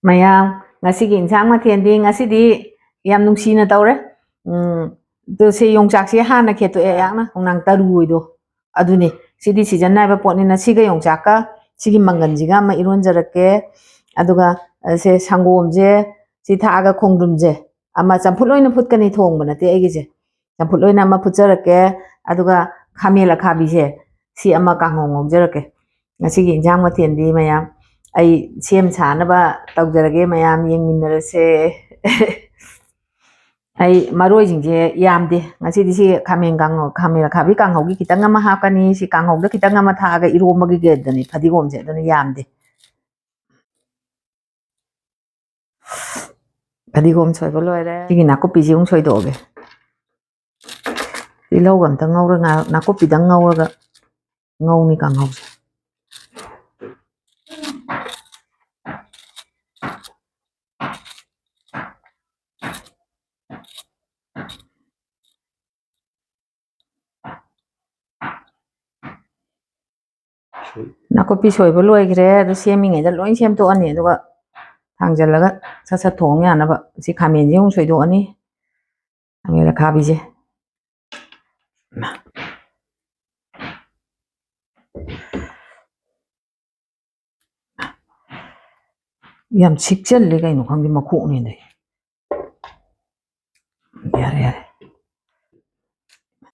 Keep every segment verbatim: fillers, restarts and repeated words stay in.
ꯃꯌꯥꯝ, ꯉꯁꯤꯒꯤ ꯏꯟꯁꯥꯡ ꯃꯊꯦꯜꯗꯤ ꯉꯁꯤꯗꯤ ꯌꯥꯝ ꯅꯨꯡꯁꯤꯅ ꯇꯧꯔꯦ꯫ ꯎꯝ, ꯑꯗꯨ ꯁꯤ ꯌꯣꯡꯆꯥꯛꯁꯦ ꯍꯥꯟꯅ ꯈꯦꯠꯇꯣꯛꯑꯦ ꯑꯩꯍꯥꯛꯅ, ꯈꯣꯡꯅꯥꯡ ꯇꯔꯨ ꯑꯣꯏꯗꯣ꯫ ꯑꯗꯨꯅꯤ, ꯁꯤꯗꯤ ꯁꯤꯖꯟ ꯅꯥꯏꯕ ꯄꯣꯠꯅꯤꯅ ꯁꯤꯒ ꯌꯣꯡꯆꯥꯛꯀ ꯁꯤꯒꯤ ꯃꯪꯒꯟꯁꯤꯒ ꯑꯃ ꯏꯔꯣꯟꯖꯔꯛꯀꯦ꯫ ꯑꯗꯨꯒ, ꯑ, ꯁꯦ ꯁꯪꯒꯣꯝꯁꯦ ꯁꯤ ꯊꯥꯛꯑꯒ ꯈꯣꯡꯗ꯭ꯔꯨꯝꯁꯦ ꯑꯃ ꯆꯝꯐꯨꯠ ꯑꯣꯏꯅ ꯐꯨꯠꯀꯅꯤ, ꯊꯣꯡꯕ ꯅꯠꯇꯦ ꯑꯩꯒꯤꯁꯦ꯫ ꯆꯝꯐꯨꯠ ꯑꯣꯏꯅ ꯑꯃ ꯐꯨꯠꯆꯔꯛꯀꯦ꯫ ꯑꯗꯨꯒ ꯈꯥꯃꯦꯟ ꯑꯈꯥꯕꯤꯁꯦ ꯁꯤ ꯑꯃ ꯀꯥꯡꯍꯧ ꯉꯧꯖꯔꯛꯀꯦ꯫ ꯉꯁꯤꯒꯤ ꯏꯟꯁꯥꯡ ꯃꯊꯦꯜꯗꯤ ꯃꯌꯥꯝ ꯑꯩ ꯁꯦꯝ ꯁꯥꯅꯕ ꯇꯧꯖꯔꯒꯦ, ꯃꯌꯥꯝ ꯌꯦꯡꯃꯤꯟꯅꯔꯁꯦ꯫ ꯑꯩ ꯃꯔꯣꯏꯁꯤꯡꯁꯦ ꯌꯥꯝꯗꯦ꯫ ꯉꯁꯤꯗꯤ ꯁꯤ ꯈꯥꯃꯦꯟ ꯀꯥꯡꯉꯧ, ꯈꯥꯃꯦꯟ ꯑꯈꯥꯕꯤ ꯀꯥꯡꯍꯧꯒꯤ ꯈꯤꯇꯪ ꯑꯃ ꯍꯥꯞꯀꯅꯤ꯫ ꯁꯤ ꯀꯥꯡꯍꯧꯗ ꯈꯤꯇꯪ ꯑꯃ ꯊꯥꯛꯑꯒ ꯏꯔꯣꯝꯕꯒꯤ ꯀꯩꯗꯅꯤ ꯐꯗꯤꯒꯣꯝꯁꯦ, ꯑꯗꯨꯅ ꯌꯥꯝꯗꯦ꯫ ꯐꯗꯤꯒꯣꯝ ꯁꯣꯏꯕ ꯂꯣꯏꯔꯦ꯫ ꯁꯤꯒꯤ ꯅꯥꯀꯨꯞꯄꯤꯁꯤ ꯑꯃꯨꯛ ꯁꯣꯏꯗꯣꯛꯑꯒꯦ꯫ ꯇꯤꯜꯍꯧꯒ ꯑꯝꯇ ꯉꯧꯔꯒ, ꯅꯥꯀꯨꯞꯄꯤꯗꯪ ꯉꯧꯔꯒ ꯉꯧꯅꯤ ꯀꯥꯡꯍꯧꯁꯦ꯫ ꯅꯥꯀꯨꯞꯄꯤ ꯁꯣꯏꯕ ꯂꯣꯏꯈ꯭ꯔꯦ꯫ ꯑꯗꯨ ꯁꯦꯝꯃꯤꯉꯩꯗ ꯂꯣꯏ ꯁꯦꯝꯗꯣꯛꯑꯅꯤ, ꯑꯗꯨꯒ ꯊꯥꯡꯖꯜꯂꯒ ꯁꯠ ꯁꯠ ꯊꯣꯡ ꯌꯥꯅꯕ꯫ ꯁꯤ ꯈꯥꯃꯦꯟꯁꯤ ꯑꯃꯨꯛ ꯁꯣꯏꯗꯣꯛꯑꯅꯤ꯫ ꯈꯥꯃꯦꯟ ꯑꯈꯥꯕꯤꯁꯦ꯫ ꯌꯥꯝ ꯁꯤꯛꯆꯜꯂꯦ ꯀꯩꯅꯣ ꯈꯪꯗꯦ, ꯃꯈꯣꯛꯅꯦꯅꯦ꯫ ꯌꯥꯔꯦ, ꯌꯥꯔꯦ꯫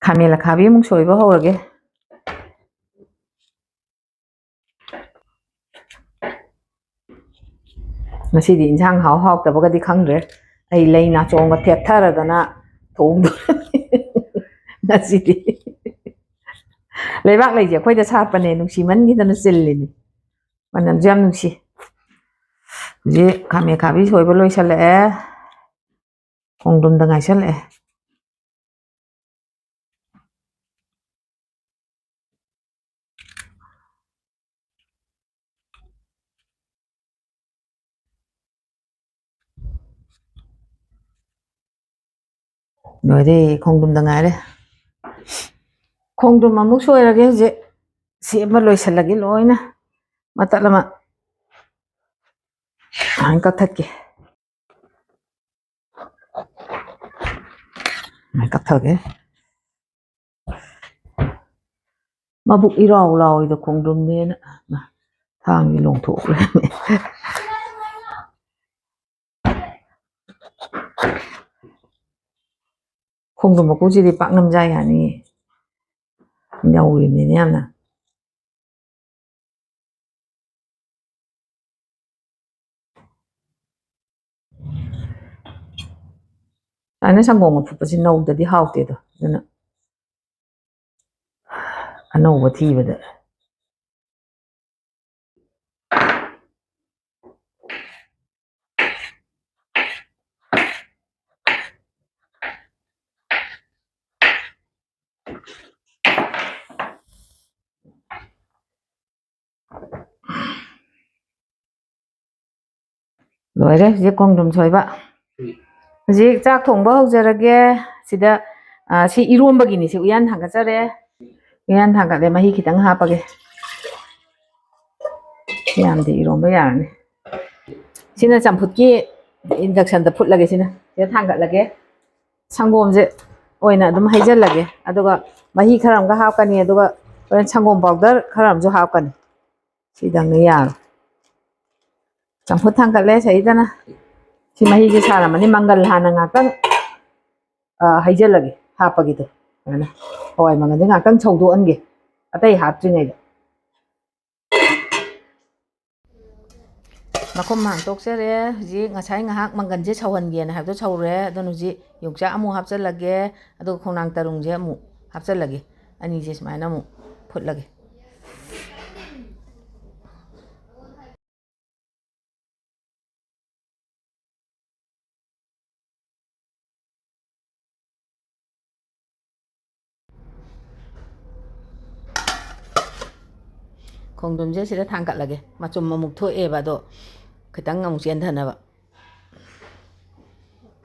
ꯈꯥꯃꯦꯟ ꯑꯈꯥꯕꯤ ꯑꯃꯨꯛ ꯁꯣꯏꯕ ꯍꯧꯔꯒꯦ꯫ ꯉꯁꯤꯗꯤ ꯏꯟꯁꯥꯡ ꯍꯥꯎ ꯍꯥꯎꯇꯕꯒꯗꯤ ꯈꯪꯗ꯭ꯔꯦ꯫ ꯑꯩ ꯂꯩ ꯅꯥꯆꯣꯡꯒ ꯊꯦꯠꯊꯔꯗꯅ ꯊꯣꯡꯗꯣꯔꯅꯤ ꯉꯁꯤꯗꯤ꯫ ꯂꯩꯕꯥꯛ ꯂꯩꯁꯦ ꯑꯩꯈꯣꯏꯗ ꯁꯥꯠꯄꯅꯦ, ꯅꯨꯡꯁꯤꯃꯟꯈꯤꯗꯅ ꯆꯤꯜꯂꯤꯅꯤ꯫ ꯃꯅꯝꯁꯨ ꯌꯥꯝ ꯅꯨꯡꯁꯤ꯫ ꯍꯧꯖꯤꯛ ꯈꯥꯃꯦꯟ ꯑꯈꯥꯕꯤ ꯁꯣꯏꯕ ꯂꯣꯏꯁꯜꯂꯛꯑꯦ꯫ ꯈꯣꯡꯗ꯭ꯔꯨꯝꯗ ꯉꯥꯏꯁꯜꯂꯛꯑꯦ꯫ ꯂꯣꯏꯔꯦ, ꯈꯣꯡꯗ꯭ꯔꯨꯝꯗ ꯉꯥꯏꯔꯦ꯫ ꯈꯣꯡꯗ꯭ꯔꯨꯝ ꯑꯃꯨꯛ ꯁꯣꯏꯔꯒꯦ ꯍꯧꯖꯤꯛ꯫ ꯁꯤ ꯑꯃ ꯂꯣꯏꯁꯜꯂꯒꯦ ꯂꯣꯏꯅ꯫ ꯃꯇꯠ ꯑꯃ꯫ ꯁꯨꯃꯥꯏꯅ ꯀꯛꯊꯠꯀꯦ꯫ ꯁꯨꯃꯥꯏꯅ ꯀꯛꯊꯠꯀꯦ꯫ ꯃꯕꯨꯛ ꯏꯔꯥꯎ ꯂꯥꯎꯏꯗ ꯈꯣꯡꯗ꯭ꯔꯨꯝꯅꯦꯅ ꯊꯥꯡꯁꯤ ꯂꯣꯡꯊꯣꯛꯈ꯭ꯔꯦ꯫ ꯈꯣꯡꯗ꯭ꯔꯨꯝ ꯃꯀꯨꯁꯤꯗꯤ ꯄꯥꯛꯅꯝ ꯆꯥ ꯌꯥꯅꯤꯌꯦ꯫ ꯅꯧꯔꯤꯕꯅꯤꯅ ꯌꯥꯝꯅ꯫ ꯁꯨꯃꯥꯏꯅ ꯁꯪꯒꯣꯝ ꯑꯐꯨꯠꯄꯁꯤ ꯅꯧꯗꯗꯤ ꯍꯥꯎꯇꯦꯗꯣ, ꯑꯗꯨꯅ ꯑꯅꯧꯕ ꯊꯤꯕꯗ꯫ ꯂꯣꯏꯔꯦ ꯍꯧꯖꯤꯛ ꯈꯣꯡꯗ꯭ꯔꯨꯝ ꯁꯣꯏꯕ꯫ ꯍꯧꯖꯤꯛ ꯆꯥꯛ ꯊꯣꯡꯕ ꯍꯧꯖꯔꯒꯦ꯫ ꯁꯤꯗ, ꯑ, ꯁꯤ ꯏꯔꯣꯝꯕꯒꯤꯅꯤ꯫ ꯁꯤ ꯎꯌꯥꯟ ꯊꯥꯡꯒꯠꯆꯔꯦ꯫ ꯎꯌꯥꯟ ꯊꯥꯡꯒꯠꯂꯦ, ꯃꯍꯤ ꯈꯤꯇꯪ ꯍꯥꯞꯄꯒꯦ꯫ ꯌꯥꯝꯗꯤ ꯏꯔꯣꯝꯕ ꯌꯥꯔꯅꯤ꯫ ꯁꯤꯅ ꯆꯝꯐꯨꯠꯀꯤ inductionꯗ ꯐꯨꯠꯂꯒꯦ꯫ ꯁꯤꯅ ꯁꯤꯗ ꯊꯥꯡꯒꯠꯂꯒꯦ꯫ ꯁꯪꯒꯣꯝꯁꯦ ꯑꯣꯏꯅ ꯑꯗꯨꯝ ꯍꯩꯖꯤꯜꯂꯒꯦ꯫ ꯑꯗꯨꯒ ꯃꯍꯤ ꯈꯔ ꯑꯃꯒ ꯍꯥꯞꯀꯅꯤ꯫ ꯑꯗꯨꯒ ꯍꯣꯔꯦꯟ ꯁꯪꯒꯣꯝ powder ꯈꯔ ꯑꯃꯁꯨ ꯍꯥꯞꯀꯅꯤ꯫ ꯁꯤꯗꯪꯅ ꯌꯥꯔꯣꯏ꯫ ꯆꯝꯐꯨꯠ ꯊꯥꯡꯒꯠꯂꯦ ꯁꯤꯗꯅ꯫ ꯁꯤ ꯃꯍꯤꯁꯦ ꯁꯥꯔꯝꯃꯅꯤ꯫ ꯃꯪꯒꯜ ꯍꯥꯟꯅ ꯉꯥꯛꯇꯪ, ꯑ, ꯍꯩꯖꯤꯜꯂꯒꯦ, ꯍꯥꯞꯄꯒꯤꯗꯣ꯫ ꯑꯗꯨꯅ ꯍꯋꯥꯏ ꯃꯪꯒꯜꯁꯦ ꯉꯥꯛꯇꯪ ꯁꯧꯗꯣꯛꯍꯟꯒꯦ, ꯑꯇꯩ ꯍꯥꯞꯇ꯭ꯔꯤꯉꯩꯗ꯫ ꯃꯈꯨꯝ ꯍꯥꯡꯇꯣꯛꯆꯔꯦ꯫ ꯍꯧꯖꯤꯛ ꯉꯁꯥꯏ ꯉꯥꯏꯍꯥꯛ ꯃꯪꯒꯜꯁꯦ ꯁꯧꯍꯟꯒꯦꯅ ꯍꯥꯏꯕꯗꯣ ꯁꯧꯔꯦ꯫ ꯑꯗꯨꯅ ꯍꯧꯖꯤꯛ ꯌꯣꯡꯆꯥꯛ ꯑꯃꯨꯛ ꯍꯥꯞꯆꯤꯜꯂꯒꯦ, ꯑꯗꯨꯒ ꯈꯣꯡꯅꯥꯡ ꯇꯔꯨꯡꯁꯦ ꯑꯃꯨꯛ ꯍꯥꯞꯆꯤꯜꯂꯒꯦ꯫ ꯑꯅꯤꯁꯦ ꯁꯨꯃꯥꯏꯅ ꯑꯃꯨꯛ ꯐꯨꯠꯂꯒꯦ꯫ ꯈꯣꯡꯗ꯭ꯔꯨꯝꯁꯦ ꯁꯤꯗ ꯊꯥꯡꯒꯠꯂꯒꯦ꯫ ꯃꯆꯨꯝ ꯑꯃꯨꯛ ꯊꯣꯛꯑꯦꯕ, ꯑꯗꯣ ꯈꯤꯇꯪ ꯑꯃꯨꯛ ꯆꯦꯟꯊꯅꯕ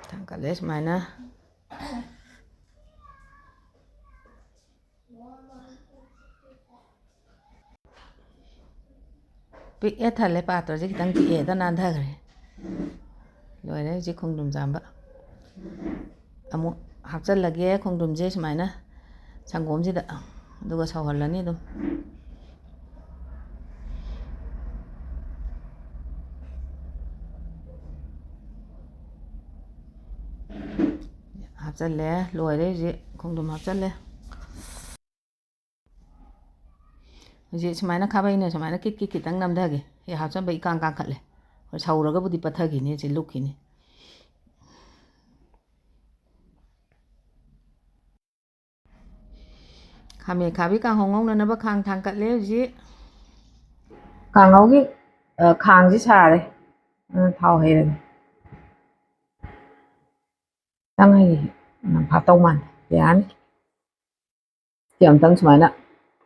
ꯊꯥꯡꯒꯠꯂꯦ ꯁꯨꯃꯥꯏꯅ꯫ ꯄꯤꯛꯑꯦ ꯊꯜꯂꯦ, ꯄꯥꯇ꯭ꯔꯁꯦ ꯈꯤꯇꯪ ꯄꯤꯛꯑꯦ, ꯍꯦꯛꯇ ꯅꯥꯟꯊꯈ꯭ꯔꯦ꯫ ꯂꯣꯏꯔꯦ ꯍꯧꯖꯤꯛ ꯈꯣꯡꯗ꯭ꯔꯨꯝ ꯆꯥꯝꯕ꯫ ꯑꯃꯨꯛ ꯍꯥꯞꯆꯜꯂꯒꯦ ꯈꯣꯡꯗ꯭ꯔꯨꯝꯁꯦ ꯁꯨꯃꯥꯏꯅ ꯁꯪꯒꯣꯝꯁꯤꯗ, ꯑꯗꯨꯒ ꯁꯧꯍꯜꯂꯅꯤ ꯑꯗꯨꯝ꯫ ꯍꯥꯞꯆꯜꯂꯦ, ꯂꯣꯏꯔꯦ ꯍꯧꯖꯤꯛ ꯈꯣꯡꯗ꯭ꯔꯨꯝ ꯍꯥꯞꯆꯜꯂꯦ꯫ ꯍꯧꯖꯤꯛ ꯁꯨꯃꯥꯏꯅ ꯈꯥꯕꯩꯅ ꯁꯨꯃꯥꯏꯅ ꯀꯤꯠ ꯀꯤꯠ ꯈꯤꯇꯪ ꯅꯝꯊꯒꯦ꯫ ꯍꯦꯛ ꯍꯥꯞꯆꯟꯕ ꯏꯀꯥꯡ ꯀꯥꯡꯈꯠꯂꯦ꯫ ꯍꯣꯏ, ꯁꯧꯔꯒꯕꯨꯗꯤ ꯄꯠꯊꯈꯤꯅꯤ, ꯑꯁꯤ ꯂꯨꯞꯈꯤꯅꯤ꯫ ꯈꯥꯃꯦꯟ ꯈꯥꯕꯤ ꯀꯥꯡꯍꯧ ꯉꯧꯅꯅꯕ ꯈꯥꯡ ꯊꯥꯡꯀꯠꯂꯦ ꯍꯧꯖꯤꯛ꯫ ꯀꯥꯡꯍꯧꯒꯤ, ꯑ, ꯈꯥꯡꯁꯤ ꯁꯥꯔꯦ꯫ ꯑ, ꯊꯥꯎ ꯍꯩꯔꯒꯦ꯫ ꯈꯤꯇꯪ ꯍꯩ-, ꯌꯥꯝ ꯐꯥꯠꯇꯧ ꯃꯥꯟꯗꯦ꯫ ꯌꯥꯔꯅꯤ꯫ ꯁꯤ ꯑꯃꯨꯛꯇꯪ ꯁꯨꯃꯥꯏꯅ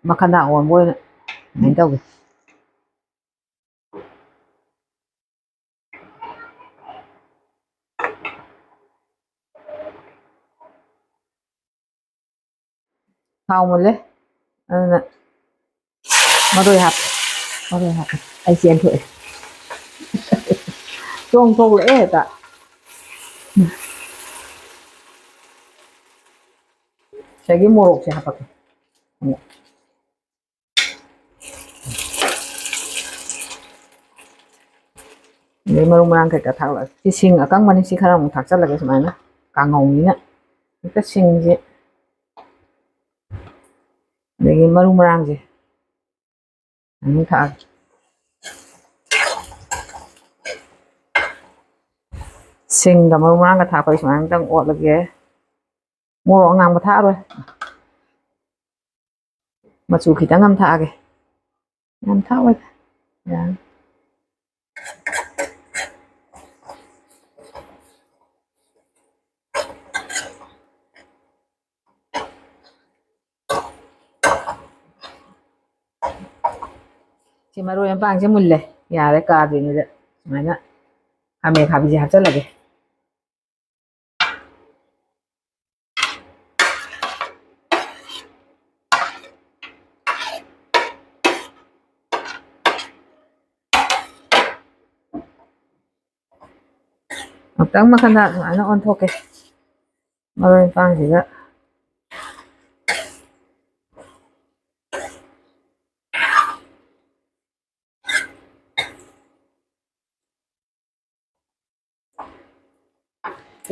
ꯃꯈꯥꯗ ꯑꯣꯟꯕ ꯑꯣꯏꯅ ꯑꯗꯨꯃꯥꯏꯅ ꯇꯧꯒꯦ꯫ ꯊꯥꯎ ꯃꯨꯜꯂꯦ꯫ ꯑꯗꯨꯅ ꯃꯔꯣꯏ ꯍꯥꯞꯄꯦ꯫ ꯃꯔꯣꯏ ꯍꯥꯞꯄꯦ꯫ ꯑꯩ ꯆꯦꯟꯊꯣꯛꯑꯦ꯫ ꯆꯣꯡ ꯊꯣꯛꯂꯛꯑꯦ ꯍꯦꯛꯇ꯫ ꯁꯤꯗꯒꯤ ꯃꯣꯔꯣꯛꯁꯦ ꯍꯥꯞꯄꯛꯀꯦ꯫ ꯑꯗꯩ ꯃꯔꯨ ꯃꯔꯥꯡ ꯀꯩꯀꯥ ꯊꯥꯛꯂꯛꯑꯒꯦ꯫ ꯁꯤ ꯁꯤꯡ ꯑꯀꯪꯕꯅꯤ, ꯁꯤ ꯈꯔ ꯑꯃꯨꯛ ꯊꯥꯛꯆꯜꯂꯒꯦ ꯁꯨꯃꯥꯏꯅ꯫ ꯀꯥꯡꯉꯧꯅꯤꯅ꯫ ꯍꯦꯛꯇ ꯁꯤꯡꯁꯦ꯫ ꯑꯗꯒꯤ ꯃꯔꯨ ꯃꯔꯥꯡꯁꯦ ꯑꯃꯨꯛ ꯊꯥꯛꯑꯒꯦ꯫ ꯁꯤꯡꯒ ꯃꯔꯨ ꯃꯔꯥꯡꯒ ꯊꯥꯛꯄꯩ ꯁꯨꯃꯥꯏꯅ ꯑꯃꯨꯛꯇꯪ ꯑꯣꯠꯂꯒꯦ꯫ ꯃꯣꯔꯣꯛ ꯑꯉꯥꯡꯕ ꯊꯥꯛꯑꯔꯣꯏ꯫ ꯃꯆꯨ ꯈꯤꯇꯪ ꯑꯃ ꯊꯥꯛꯑꯒꯦ꯫ ꯌꯥꯝ ꯊꯥꯛꯑꯣꯏꯗ꯫ ꯌꯥꯔꯅꯤ꯫ ꯁꯤ ꯃꯔꯣꯏ ꯃꯄꯥꯡꯁꯦ ꯃꯨꯜꯂꯦ꯫ ꯌꯥꯔꯦ, ꯀꯥꯗ꯭ꯔꯤꯉꯩꯗ ꯁꯨꯃꯥꯏꯅ ꯈꯥꯃꯦꯟ ꯑꯈꯥꯕꯤꯁꯦ ꯍꯥꯞꯆꯜꯂꯒꯦ꯫ ꯉꯥꯛꯇꯪ ꯃꯈꯟꯗ ꯁꯨꯃꯥꯏꯅ ꯑꯣꯟꯊꯣꯛꯀꯦ꯫ ꯃꯔꯣꯏ ꯃꯄꯥꯡꯁꯤꯒ꯫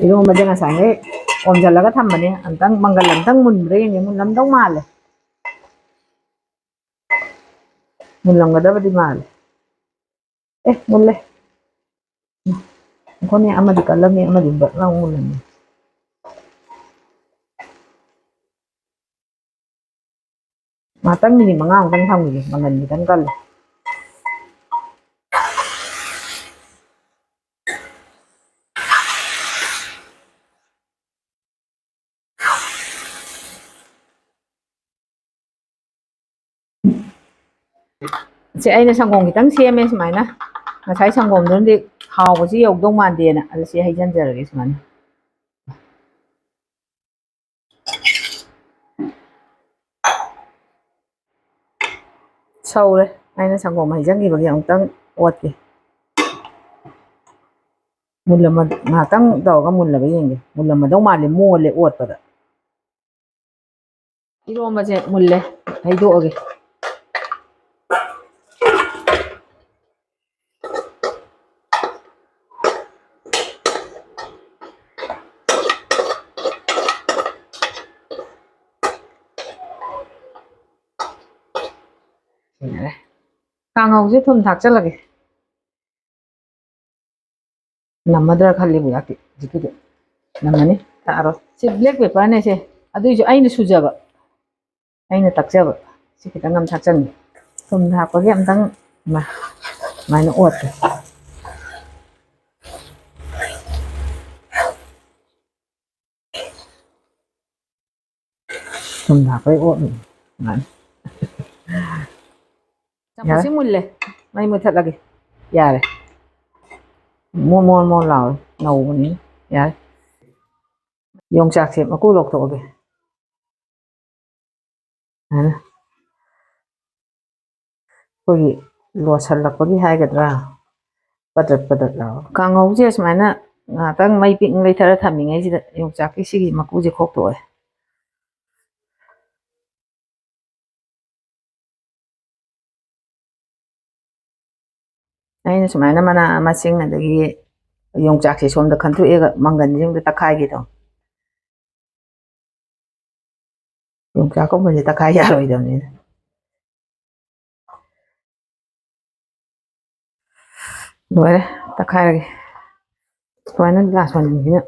ꯏꯔꯣꯝꯕꯁꯦ ꯉꯁꯥꯏꯉꯩ ꯑꯣꯝꯁꯤꯜꯂꯒ ꯊꯝꯕꯅꯦ, ꯑꯝꯇꯪ ꯃꯪꯒꯜ ꯑꯝꯇꯪ ꯃꯨꯟꯕ꯭ꯔꯥ ꯌꯦꯡꯒꯦ꯫ ꯃꯨꯜꯂꯝꯗꯧ ꯃꯥꯜꯂꯦ꯫ ꯃꯨꯜꯂꯝꯒꯗꯕꯗꯤ ꯃꯥꯜꯂꯦ꯫ ꯑꯦ, ꯃꯨꯜꯂꯦ꯫ ꯑꯩꯈꯣꯏꯅꯦ ꯑꯃꯗꯤ ꯀꯜꯂꯝꯃꯤ, ꯑꯃꯗꯤ ꯕꯛ ꯂꯥꯎ ꯃꯨꯜꯂꯝꯃꯤ꯫ ꯉꯥꯛꯇꯪ ꯃꯤꯅꯤꯠ ꯃꯉꯥꯃꯨꯛꯇꯪ ꯊꯝꯈꯤꯒꯦ, ꯃꯪꯒꯟ ꯈꯤꯇꯪ ꯀꯜꯂꯦ꯫ ꯁꯦ, ꯑꯩꯅ ꯁꯪꯒꯣꯝ ꯈꯤꯇꯪ ꯁꯦꯝꯃꯦ ꯁꯨꯃꯥꯏꯅ꯫ ꯉꯁꯥꯏ ꯁꯪꯒꯣꯝꯗꯨꯅꯗꯤ ꯍꯥꯎꯕꯁꯤ ꯌꯧꯗꯧ ꯃꯥꯟꯗꯦꯅ, ꯑꯗꯨ ꯁꯤ ꯍꯩꯖꯤꯟꯖꯔꯒꯦ ꯁꯨꯃꯥꯏꯅ꯫ ꯁꯧꯔꯦ꯫ ꯑꯩꯅ ꯁꯪꯒꯣꯝ ꯍꯩꯖꯤꯟꯈꯤꯕꯒꯤ ꯑꯃꯨꯛꯇꯪ ꯑꯣꯠꯀꯦ꯫ ꯃꯨꯜꯂꯝꯃ-, ꯉꯥꯏꯍꯥꯛꯇꯪ ꯇꯧꯔꯒ ꯃꯨꯜꯂꯕ ꯌꯦꯡꯒꯦ꯫ ꯃꯨꯜꯂꯝꯃꯗꯧ ꯃꯥꯜꯂꯦ, ꯃꯣꯜꯂꯦ ꯑꯣꯠꯄꯗ꯫ ꯏꯔꯣꯝꯕꯁꯦ ꯃꯨꯜꯂꯦ, ꯍꯩꯗꯣꯛꯑꯒꯦ꯫ ꯌꯥꯔꯦ꯫ ꯀꯥꯡꯍꯧꯁꯦ ꯊꯨꯝ ꯊꯥꯛꯆꯜꯂꯒꯦ꯫ ꯅꯝꯃꯗ꯭ꯔꯥ ꯈꯜꯂꯤꯕꯨ ꯌꯥꯇꯤ ꯍꯧꯖꯤꯛꯀꯤꯗꯤ꯫ ꯅꯝꯃꯅꯤ, ꯊꯥꯛꯑꯔꯣꯏ꯫ ꯁꯤ black pepperꯅꯦ ꯁꯦ, ꯑꯗꯨꯏꯁꯨ ꯑꯩꯅ ꯁꯨꯖꯕ, ꯑꯩꯅ ꯇꯛꯆꯕ꯫ ꯁꯤ ꯈꯤꯇꯪ ꯑꯃ ꯊꯥꯛꯆꯟꯒꯦ꯫ ꯊꯨꯝ ꯊꯥꯛꯄꯒꯤ ꯑꯝꯇꯪ ꯃ-, ꯁꯨꯃꯥꯏꯅ ꯑꯣꯠꯀꯦ꯫ ꯊꯨꯝ ꯊꯥꯛꯄꯩ ꯑꯣꯠꯂꯤꯅꯤ꯫ ꯁꯨꯃꯥꯏꯅ꯫ ꯆꯝꯐꯨꯠꯁꯤ ꯌꯥꯔꯦ꯫ ꯃꯨꯜꯂꯦ꯫ ꯃꯩ ꯃꯨꯠꯊꯠꯂꯒꯦ꯫ ꯌꯥꯔꯦ꯫ ꯃꯣꯟ ꯃꯣꯟ ꯃꯣꯟ ꯂꯥꯎꯔꯦ꯫ ꯅꯧꯕꯅꯤꯅ꯫ ꯌꯥꯔꯦ꯫ ꯌꯣꯡꯆꯥꯛꯁꯦ ꯃꯀꯨ ꯂꯧꯊꯣꯛꯑꯒꯦ꯫ ꯁꯨꯃꯥꯏꯅ꯫ ꯑꯩꯈꯣꯏꯒꯤ ꯂꯣꯁꯜꯂꯛꯄꯒꯤ ꯍꯥꯏꯒꯗ꯭ꯔꯥ? ꯄꯗ꯭ꯔꯠ ꯄꯗ꯭ꯔꯠ ꯂꯥꯎꯔꯦ꯫ ꯀꯥꯡꯍꯧꯁꯦ ꯁꯨꯃꯥꯏꯅ ꯉꯥꯏꯍꯥꯛꯇꯪ ꯃꯩ ꯄꯤꯛꯅ ꯂꯩꯊꯔ ꯊꯝꯃꯤꯉꯩꯁꯤꯗ ꯌꯣꯡꯆꯥꯛꯀꯤ ꯁꯤꯒꯤ ꯃꯀꯨꯁꯦ ꯈꯣꯛꯇꯣꯛꯑꯦ꯫ ꯑꯩꯅ ꯁꯨꯃꯥꯏꯅ ꯃꯅꯥ ꯃꯁꯤꯡ ꯑꯗꯒꯤ ꯌꯣꯡꯆꯥꯛꯁꯦ ꯁꯣꯝꯗ ꯈꯟꯊꯣꯛꯑꯦꯒ ꯃꯪꯒꯟꯁꯤꯡꯗ ꯇꯛꯈꯥꯏꯒꯦ ꯇꯧ꯫ ꯌꯣꯡꯆꯥꯛꯀꯨꯝꯕꯁꯦ ꯇꯛꯈꯥꯏ ꯌꯥꯔꯣꯏꯗꯕꯅꯤꯅ꯫ ꯂꯣꯏꯔꯦ, ꯇꯛꯈꯥꯏꯔꯒꯦ꯫ ꯁꯨꯃꯥꯏꯅ ꯒ꯭ꯂꯥꯁ ꯃꯅꯤꯡꯁꯤꯅ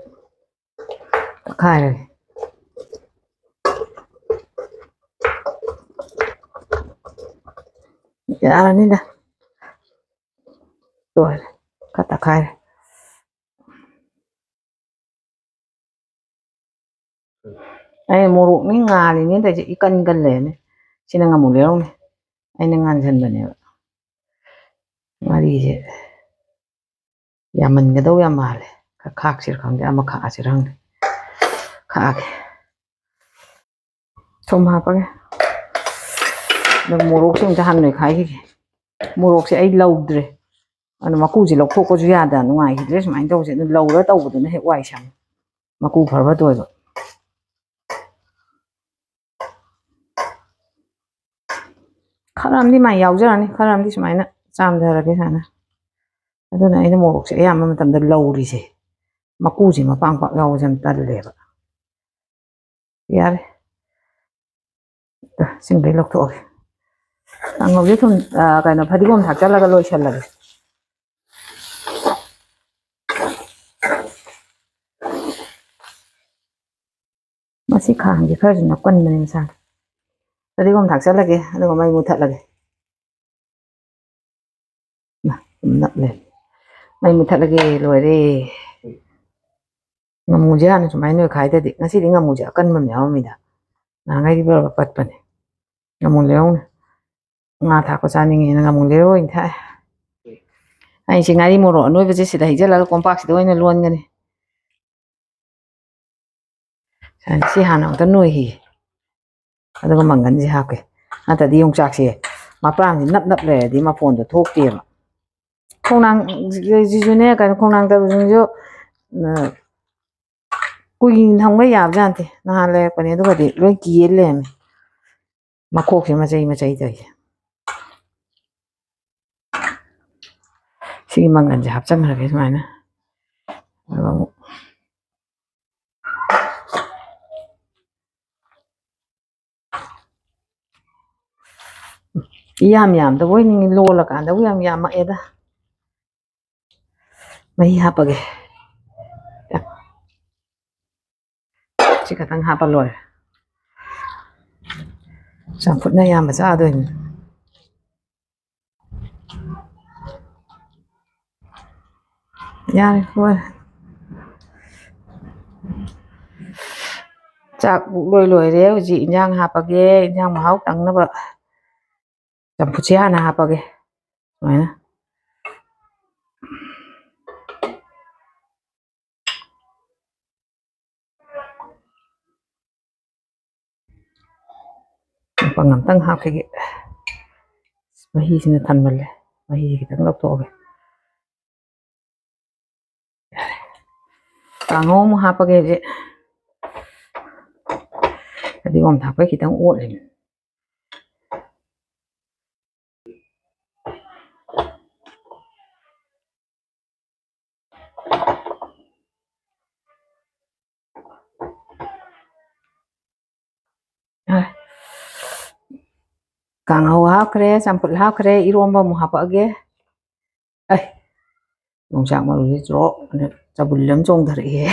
ꯇꯛꯈꯥꯏꯔꯒꯦ꯫ ꯌꯥꯔꯅꯤꯗ꯫ ꯂꯣꯏꯔꯦ, ꯈꯔ ꯇꯛꯈꯥꯏꯔꯦ꯫ ꯑꯩ ꯃꯣꯔꯣꯛꯅꯤ ꯉꯥꯜꯂꯤꯅꯦ ꯇꯧꯔꯤꯁꯦ, ꯏꯀꯟ ꯀꯜꯂꯦꯅꯦ꯫ ꯁꯤꯅ ꯉꯥꯃꯨ ꯂꯩꯔꯧꯅꯦ, ꯑꯩꯅ ꯉꯥꯟꯁꯤꯟꯕꯅꯦꯕ꯫ ꯉꯥꯔꯤꯁꯦ ꯌꯥꯝꯃꯟꯒꯗꯧ ꯌꯥꯝ ꯃꯥꯜꯂꯦ꯫ ꯈꯔ ꯈꯥꯛꯁꯤꯔ ꯈꯪꯗꯦ, ꯑꯃ ꯈꯥꯛꯑꯁꯤꯔ ꯈꯪꯗꯦ꯫ ꯈꯥꯛꯑꯒꯦ꯫ ꯊꯨꯝ ꯍꯥꯞꯄꯒꯦ꯫ ꯑꯗꯨ ꯃꯣꯔꯣꯛꯁꯦ ꯑꯝꯇ ꯍꯥꯟꯅ ꯅꯣꯏꯈꯥꯏꯈꯤꯒꯦ꯫ ꯃꯣꯔꯣꯛꯁꯦ ꯑꯩ ꯂꯧꯗ꯭ꯔꯦ꯫ ꯑꯗꯨ ꯃꯀꯨꯁꯦ ꯂꯧꯊꯣꯛꯄꯁꯨ ꯌꯥꯗ ꯅꯨꯡꯉꯥꯏꯈꯤꯗ꯭ꯔꯦ ꯁꯨꯃꯥꯏꯅ ꯇꯧꯕꯁꯦ꯫ ꯑꯗꯨ ꯂꯧꯔ ꯇꯧꯕꯗꯨꯅ ꯍꯦꯛ ꯋꯥꯏ ꯁꯪꯉꯦ꯫ ꯃꯀꯨ ꯐꯔꯕ ꯇꯣꯏꯕ꯫ ꯈꯔ ꯑꯃꯗꯤ ꯃꯥꯏ ꯌꯥꯎꯖꯔꯅꯤ, ꯈꯔ ꯑꯃꯗꯤ ꯁꯨꯃꯥꯏꯅ ꯆꯥꯝꯊꯔꯒꯦ ꯁꯨꯃꯥꯏꯅ꯫ ꯑꯗꯨꯅ ꯑꯩꯅ ꯃꯣꯔꯣꯛꯁꯦ ꯑꯌꯥꯝꯕ ꯃꯇꯝꯗ ꯂꯧꯔꯤꯁꯦ꯫ ꯃꯀꯨꯁꯦ ꯃꯄꯥꯡ ꯄꯥꯛ ꯌꯥꯎꯕꯁꯦ ꯌꯥꯝ ꯇꯜꯂꯦꯕ꯫ ꯌꯥꯔꯦ꯫ ꯁꯤꯡꯗꯩ ꯂꯧꯊꯣꯛꯑꯒꯦ꯫ ꯀꯥꯡꯍꯧꯁꯦ ꯊꯨꯝ, ꯑ, ꯀꯩꯅꯣ, ꯐꯗꯤꯒꯣꯝ ꯊꯥꯛꯆꯜꯂꯒ ꯂꯣꯏꯁꯜꯂꯒꯦ꯫ ꯃꯁꯤ ꯈꯥꯡꯁꯦ ꯈꯔꯁꯨ ꯅꯞꯀꯟꯕꯅꯦ ꯃꯁꯥꯅ꯫ ꯐꯗꯤꯒꯣꯝ ꯊꯥꯛꯆꯜꯂꯒꯦ, ꯑꯗꯨꯒ ꯃꯩ ꯃꯨꯊꯠꯂꯒꯦ꯫ ꯃꯥ, ꯅꯞꯂꯦ꯫ ꯃꯩ ꯃꯨꯊꯠꯂꯒꯦ, ꯂꯣꯏꯔꯦ꯫ ꯉꯥꯃꯨꯁꯦ ꯍꯥꯟꯅ ꯁꯨꯃꯥꯏꯅ ꯅꯣꯏꯈꯥꯏꯗꯗꯤ꯫ ꯉꯁꯤꯗꯤ ꯉꯥꯃꯨꯁꯦ ꯑꯀꯟꯕ ꯑꯃ ꯌꯥꯎꯔꯝꯃꯤꯗ꯫ ꯅꯍꯥꯟꯈꯩꯗꯤ ꯕꯔ ꯕꯔ ꯄꯠꯄꯅꯦ꯫ ꯉꯥꯃꯨ ꯂꯩꯔꯧꯅꯦ꯫ ꯉꯥ ꯊꯥꯛꯄ ꯆꯥꯅꯤꯡꯉꯦꯅ ꯉꯥꯃꯨ ꯂꯩꯔꯧ ꯑꯣꯏꯅ ꯊꯥꯛꯑꯦ꯫ ꯑꯩꯁꯦ ꯉꯥꯔꯤ ꯃꯣꯔꯣꯛ ꯑꯅꯣꯏꯕꯁꯦ ꯁꯤꯗ ꯍꯩꯖꯤꯜꯂꯒ ꯀꯣꯝꯄꯥꯛꯁꯤꯗ ꯑꯣꯏꯅ ꯂꯣꯟꯒꯅꯤ꯫ ꯁꯤ ꯍꯥꯟꯅ ꯑꯝꯇ ꯅꯣꯏꯈꯤꯒꯦ꯫ ꯑꯗꯨꯒ ꯃꯪꯒꯟꯁꯦ ꯍꯥꯞꯀꯦ꯫ ꯅꯠꯇ꯭ꯔꯗꯤ ꯌꯣꯡꯆꯥꯛꯁꯦ ꯃꯄ꯭ꯔꯥꯝꯁꯦ ꯅꯞ ꯅꯞ ꯂꯩꯔꯗꯤ ꯃꯐꯣꯟꯗꯣ ꯊꯣꯛꯇꯦꯕ꯫ ꯈꯣꯡꯅꯥꯡ ꯁꯤꯁꯨꯅꯦ, ꯀꯩꯅꯣ, ꯈꯣꯡꯅꯥꯡ ꯇꯔꯨꯁꯤꯡꯁꯨ ꯀꯨꯏꯅ ꯊꯝꯕ ꯌꯥꯕꯖꯥꯠ ꯅꯠꯇꯦ꯫ ꯅꯍꯥꯟ ꯂꯩꯔꯛꯄꯅꯦ, ꯑꯗꯨꯒꯗꯤ ꯂꯣꯏ ꯀꯦꯜ ꯂꯩꯔꯝꯃꯦ꯫ ꯃꯈꯣꯛꯁꯦ ꯃꯆꯩ ꯃꯆꯩ ꯇꯧꯔꯤꯁꯦ꯫ ꯁꯤꯒꯤ ꯃꯪꯒꯟꯁꯦ ꯍꯥꯞꯆꯟꯈ꯭ꯔꯒꯦ ꯁꯨꯃꯥꯏꯅ꯫ ꯑꯗꯨꯒ ꯑꯃꯨꯛ ꯏꯌꯥꯝ ꯌꯥꯝꯗꯕ ꯑꯣꯏꯅꯤꯡꯉꯤ, ꯂꯣꯜꯂꯀꯥꯟꯗꯕꯨ ꯌꯥꯝ ꯌꯥꯝꯃꯛꯑꯦꯗ꯫ ꯃꯍꯤ ꯍꯥꯞꯄꯒꯦ꯫ ꯁꯤ ꯈꯛꯇꯪ ꯍꯥꯞꯄ ꯂꯣꯏꯔꯦ꯫ ꯆꯝꯐꯨꯠꯅ ꯑꯌꯥꯝꯕ ꯆꯥꯗꯣꯏꯅꯤ꯫ ꯌꯥꯔꯦ, ꯂꯣꯏꯔꯦ꯫ ꯆꯥꯛ ꯄꯨꯛ ꯂꯣꯏ ꯂꯣꯏꯔꯦ꯫ ꯍꯧꯖꯤꯛ ꯏꯟꯖꯥꯡ ꯍꯥꯞꯄꯒꯦ꯫ ꯏꯟꯖꯥꯡ ꯃꯍꯥꯎ ꯇꯪꯅꯕ ꯆꯝꯐꯨꯠꯁꯦ ꯍꯥꯟꯅ ꯍꯥꯞꯄꯒꯦ꯫ ꯁꯨꯃꯥꯏꯅ꯫ ꯃꯄꯪ ꯑꯝꯇꯪ ꯍꯥꯞꯈꯤꯒꯦ꯫ ꯃꯍꯤꯁꯤꯅ ꯊꯟꯃꯜꯂꯦ꯫ ꯃꯍꯤꯁꯤ ꯈꯤꯇꯪ ꯂꯧꯊꯣꯛꯑꯒꯦ꯫ ꯌꯥꯔꯦ꯫ ꯀꯥꯡꯍꯧ ꯑꯃꯨꯛ ꯍꯥꯞꯄꯒꯦ ꯍꯧꯖꯤꯛ꯫ ꯐꯗꯤꯒꯣꯝ ꯊꯥꯛꯄꯩ ꯈꯤꯇꯪ ꯑꯣꯠꯂꯤꯅꯦ꯫ ꯀꯥꯡꯍꯧ ꯍꯥꯞꯈ꯭ꯔꯦ, ꯆꯝꯐꯨꯠ ꯍꯥꯞꯈ꯭ꯔꯦ, ꯏꯔꯣꯝꯕ ꯑꯃꯨꯛ ꯍꯥꯄꯛꯑꯒꯦ꯫ ꯑꯩ ꯌꯣꯡꯆꯥꯛ ꯃꯔꯨꯁꯦ ꯆ꯭ꯔꯣꯛ ꯑꯅ ꯆꯕꯨꯜ ꯑꯃ ꯆꯣꯡꯊꯔꯛꯑꯦ꯫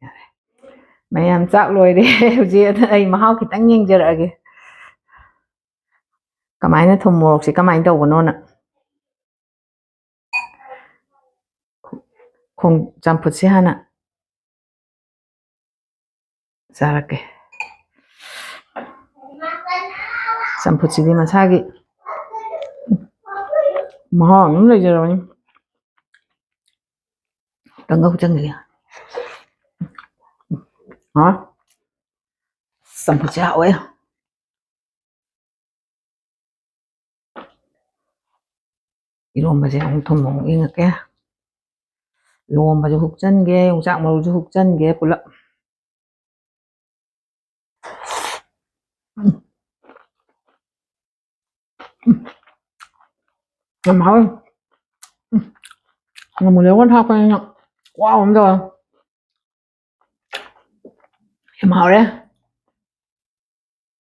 ꯌꯥꯔꯦ꯫ ꯃꯌꯥꯝ ꯆꯥꯛ ꯂꯣꯏꯔꯦ꯫ ꯍꯧꯖꯤꯛ ꯑꯗ ꯑꯩ ꯃꯍꯥꯎ ꯈꯤꯇꯪ ꯌꯦꯡꯖꯔꯛꯑꯒꯦ꯫ ꯀꯃꯥꯏꯅ ꯊꯨꯝ ꯃꯣꯔꯣꯛꯁꯦ ꯀꯃꯥꯏꯅ ꯇꯧꯕꯅꯣꯅ꯫ ꯈꯣꯡ-, ꯆꯝꯐꯨꯠꯁꯦ ꯍꯥꯟꯅ ꯆꯥꯔꯛꯀꯦ꯫ ꯆꯝꯐꯨꯠꯁꯤꯗꯤ ꯃꯁꯥꯒꯤ ꯃꯍꯥꯎ ꯑꯗꯨꯝ ꯂꯩꯖꯔꯕꯅꯤ꯫ ꯀꯥꯡꯒꯧ ꯆꯪꯉꯤꯌꯦ꯫ ꯍꯥ? ꯆꯝꯐꯨꯠꯁꯦ ꯍꯥꯎꯋꯦ꯫ ꯏꯔꯣꯝꯕꯁꯦ ꯑꯃꯨꯛ ꯊꯨꯝ ꯑꯃꯨꯛ ꯌꯦꯡꯉꯛꯀꯦ꯫ ꯏꯔꯣꯝꯕꯁꯨ ꯍꯨꯛꯆꯟꯒꯦ, ꯌꯣꯡꯆꯥꯛ ꯃꯔꯨꯁꯨ ꯍꯨꯛꯆꯟꯒꯦ ꯄꯨꯂꯞ꯫ ꯎꯝ꯫ ꯎꯝ꯫ ꯌꯥꯝ ꯍꯥꯎꯋꯤ꯫ ꯎꯝ꯫ ꯉꯥꯃꯨ ꯂꯩꯔꯛ ꯊꯥꯛꯄꯅꯤꯅ ꯈꯨꯍꯥꯎ ꯑꯃ ꯇꯧꯋꯦ꯫ ꯌꯥꯝ ꯍꯥꯎꯔꯦ꯫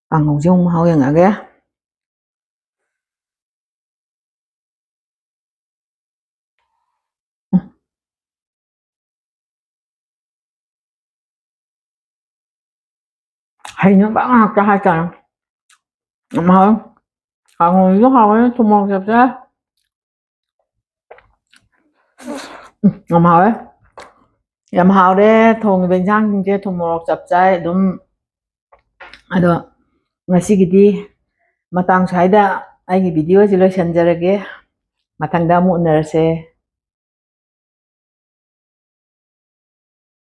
ꯀꯥꯡꯍꯧꯁꯦ ꯑꯃꯨꯛ ꯃꯍꯥꯎ ꯌꯦꯡꯉꯛꯑꯒꯦ꯫ ꯎꯝ꯫ ꯍꯩꯅꯕ ꯉꯥꯛꯇ ꯍꯥꯏꯇꯥꯔꯦ꯫ ꯌꯥꯝ ꯍꯥꯎꯋꯦ꯫ ꯀꯥꯡꯍꯧꯁꯨ ꯍꯥꯎꯋꯦ, ꯊꯨꯝ ꯃꯣꯔꯣꯛ ꯆꯞ ꯆꯥꯏ꯫ ꯎꯝ, ꯌꯥꯝ ꯍꯥꯎꯋꯦ꯫ ꯌꯥꯝ ꯍꯥꯎꯔꯦ꯫ ꯊꯣꯡꯉꯤꯕ ꯏꯟꯁꯥꯡꯁꯤꯡꯁꯦ ꯊꯨꯝ ꯃꯣꯔꯣꯛ ꯆꯞ ꯆꯥꯏ ꯑꯗꯨꯝ꯫ ꯑꯗꯣ ꯉꯁꯤꯒꯤꯗꯤ ꯃꯇꯥꯡ ꯁ꯭ꯋꯥꯏꯗ ꯑꯩꯒꯤ video ꯁꯤ ꯂꯣꯏꯁꯤꯟꯖꯔꯒꯦ꯫ ꯃꯊꯪꯗ ꯑꯃꯨꯛ ꯎꯅꯔꯁꯦ꯫